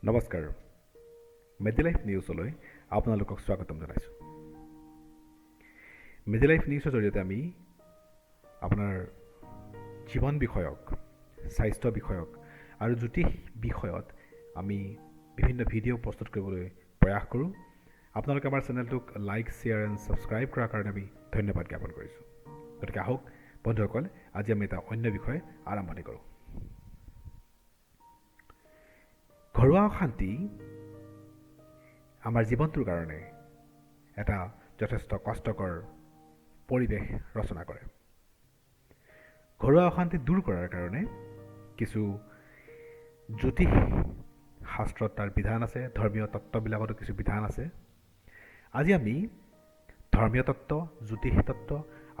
নমস্কাৰ, মেডিলাইফ নিউজলৈ আপোনালোকক স্বাগতম জনাইছোঁ। মেডিলাইফ নিউজৰ জৰিয়তে আমি আপোনাৰ জীৱন বিষয়ক, স্বাস্থ্য বিষয়ক আৰু জ্যোতিষ বিষয়ত আমি বিভিন্ন ভিডিঅ' প্ৰস্তুত কৰিবলৈ প্ৰয়াস কৰোঁ। আপোনালোকে আমাৰ চেনেলটোক লাইক, শ্বেয়াৰ এণ্ড ছাবস্ক্ৰাইব কৰাৰ কাৰণে আমি ধন্যবাদ জ্ঞাপন কৰিছোঁ। গতিকে আহক বন্ধুসকল, আজি আমি এটা অন্য বিষয়ে আৰম্ভণি কৰোঁ। ঘৰুৱা অশান্তি আমাৰ জীৱনটোৰ কাৰণে এটা যথেষ্ট কষ্টকৰ পৰিৱেশ ৰচনা কৰে। ঘৰুৱা অশান্তি দূৰ কৰাৰ কাৰণে কিছু জ্যোতিষ শাস্ত্ৰত তাৰ বিধান আছে, ধৰ্মীয় তত্ত্ববিলাকতো কিছু বিধান আছে। আজি আমি ধৰ্মীয় তত্ত্ব, জ্যোতিষ তত্ত্ব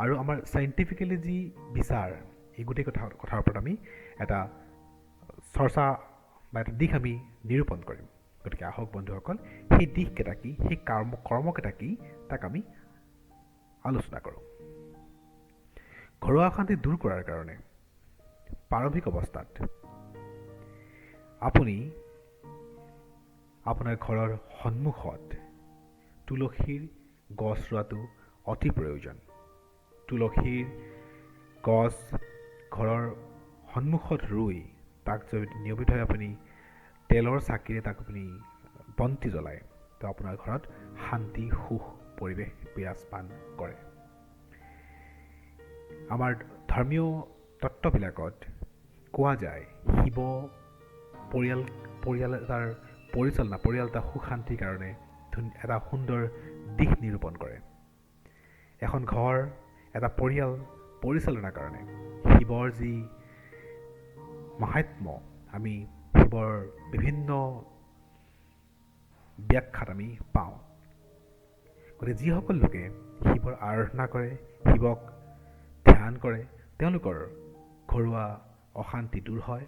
আৰু আমাৰ চাইণ্টিফিকেলি যি বিচাৰ, এই গোটেই কথাৰ ওপৰত আমি এটা চৰ্চা বা এটা দিশ আমি নিৰূপণ কৰিম। গতিকে আহক বন্ধুসকল, সেই দিশকেইটা কি, সেই কৰ্মকেইটা কি, তাক আমি আলোচনা কৰোঁ। ঘৰুৱা অশান্তি দূৰ কৰাৰ কাৰণে প্ৰাৰম্ভিক অৱস্থাত আপুনি আপোনাৰ ঘৰৰ সন্মুখত তুলসীৰ গছ ৰোৱাটো অতি প্ৰয়োজন। তুলসীৰ গছ ঘৰৰ সন্মুখত ৰুই তাক যদি নিয়মিতভাৱে আপুনি তেলৰ চাকিৰে তাক আপুনি বন্তি জ্বলায়, তো আপোনাৰ ঘৰত শান্তি, সুখ পৰিৱেশ বিৰাজমান কৰে। আমাৰ ধৰ্মীয় তত্ত্ববিলাকত কোৱা যায়, শিৱ পৰিয়াল এটাৰ পৰিচালনা, পৰিয়াল এটা সুখ শান্তিৰ কাৰণে এটা সুন্দৰ দিশ নিৰূপণ কৰে। এখন ঘৰ, এটা পৰিয়াল পৰিচালনাৰ কাৰণে শিৱৰ যি মাহাত্ম্য, আমি শিৱৰ বিভিন্ন ব্যাখ্যাত আমি পাওঁ। গতিকে যিসকল লোকে শিৱৰ আৰাধনা কৰে, শিৱক ধ্যান কৰে, তেওঁলোকৰ ঘৰুৱা অশান্তি দূৰ হয়।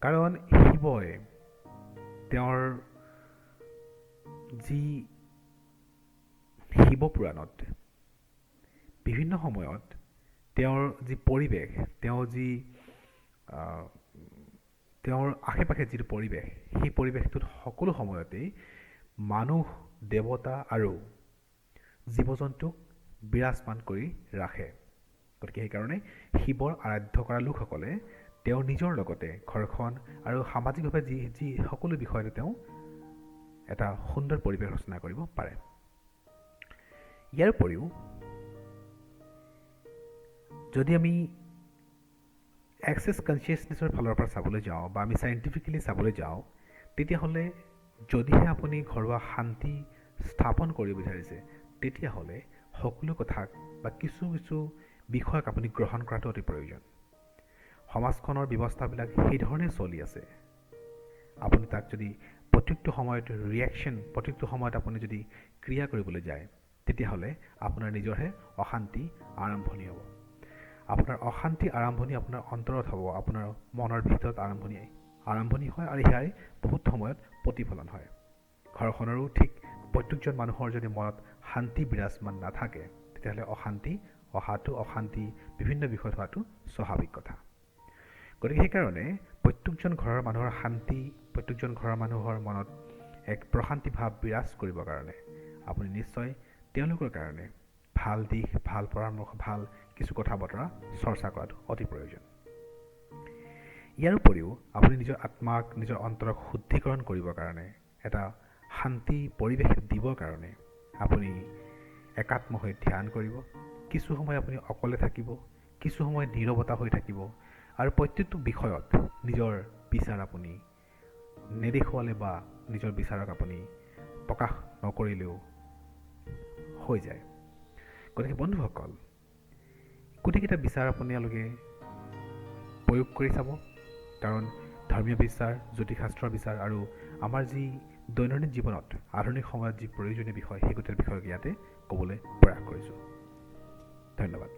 কাৰণ শিৱই তেওঁৰ যি শিৱ পুৰাণত বিভিন্ন সময়ত তেওঁৰ যি পৰিৱেশ, তেওঁৰ আশে পাশে যিটো পৰিৱেশ, সেই পৰিৱেশটোত সকলো সময়তেই মানুহ, দেৱতা আৰু জীৱ জন্তুক বিৰাজমান কৰি ৰাখে। গতিকে সেইকাৰণে শিৱৰ আৰাধ্য কৰা লোকসকলে তেওঁৰ নিজৰ লগতে ঘৰখন আৰু সামাজিকভাৱে যি যি সকলো বিষয়তে তেওঁ এটা সুন্দৰ পৰিৱেশ ৰচনা কৰিব পাৰে। ইয়াৰ উপৰিও যদি আমি এক্সেছ কনচিয়াছনেছৰ ফালৰ পৰা চাবলৈ যাওঁ বা আমি চাইণ্টিফিকেলি চাবলৈ যাওঁ, তেতিয়াহ'লে যদিহে আপুনি ঘৰুৱা শান্তি স্থাপন কৰিব বিচাৰিছে, তেতিয়াহ'লে সকলো কথাক বা কিছু কিছু বিষয়ক আপুনি গ্ৰহণ কৰাটো অতি প্ৰয়োজন। সমাজখনৰ ব্যৱস্থাবিলাক সেইধৰণে চলি আছে। আপুনি তাক যদি প্ৰত্যেকটো সময়ত ৰিয়েকশ্যন, প্ৰত্যেকটো সময়ত আপুনি যদি ক্ৰিয়া কৰিবলৈ যায়, তেতিয়াহ'লে আপোনাৰ নিজৰহে অশান্তি আৰম্ভণি হ'ব। আপোনাৰ অশান্তি আৰম্ভণি আপোনাৰ অন্তৰত হ'ব, আপোনাৰ মনৰ ভিতৰত আৰম্ভণি হয় আৰু সেয়াই বহুত সময়ত প্ৰতিফলন হয়। ঘৰখনৰো ঠিক প্ৰত্যেকজন মানুহৰ যদি মনত শান্তি বিৰাজমান নাথাকে, তেতিয়াহ'লে অশান্তি অহাটো, অশান্তি বিভিন্ন বিষয়ত হোৱাটো স্বাভাৱিক কথা। গতিকে সেইকাৰণে প্ৰত্যেকজন ঘৰৰ মানুহৰ শান্তি, প্ৰত্যেকজন ঘৰৰ মানুহৰ মনত এক প্ৰশান্তি ভাৱ বিৰাজ কৰিবৰ কাৰণে আপুনি নিশ্চয় তেওঁলোকৰ কাৰণে ভাল দিশ, ভাল পৰামৰ্শ, ভাল কিছু কথা বতৰা চৰ্চা কৰাটো অতি প্ৰয়োজন। ইয়াৰ উপৰিও আপুনি নিজৰ আত্মাক, নিজৰ অন্তৰক শুদ্ধিকৰণ কৰিবৰ কাৰণে, এটা শান্তি পৰিৱেশ দিবৰ কাৰণে আপুনি একাত্ম হৈ ধ্যান কৰিব। কিছু সময় আপুনি অকলে থাকিব, কিছু সময় নীৰৱতা হৈ থাকিব আৰু প্ৰত্যেকটো বিষয়ত নিজৰ বিচাৰ আপুনি নেদেখুৱালে বা নিজৰ বিচাৰক আপুনি প্ৰকাশ নকৰিলেও হৈ যায়। গতিকে বন্ধুসকল, গোটেইকেইটা বিচাৰ আপোনালোকে প্ৰয়োগ কৰি চাব। কাৰণ ধৰ্মীয় বিচাৰ, জ্যোতিষশাস্ত্ৰৰ বিচাৰ আৰু আমাৰ যি দৈনন্দিন জীৱনত আধুনিক সময়ত যি প্ৰয়োজনীয় বিষয়, সেই গোটেই বিষয়ক ইয়াতে ক'বলৈ প্ৰয়াস কৰিছোঁ। ধন্যবাদ।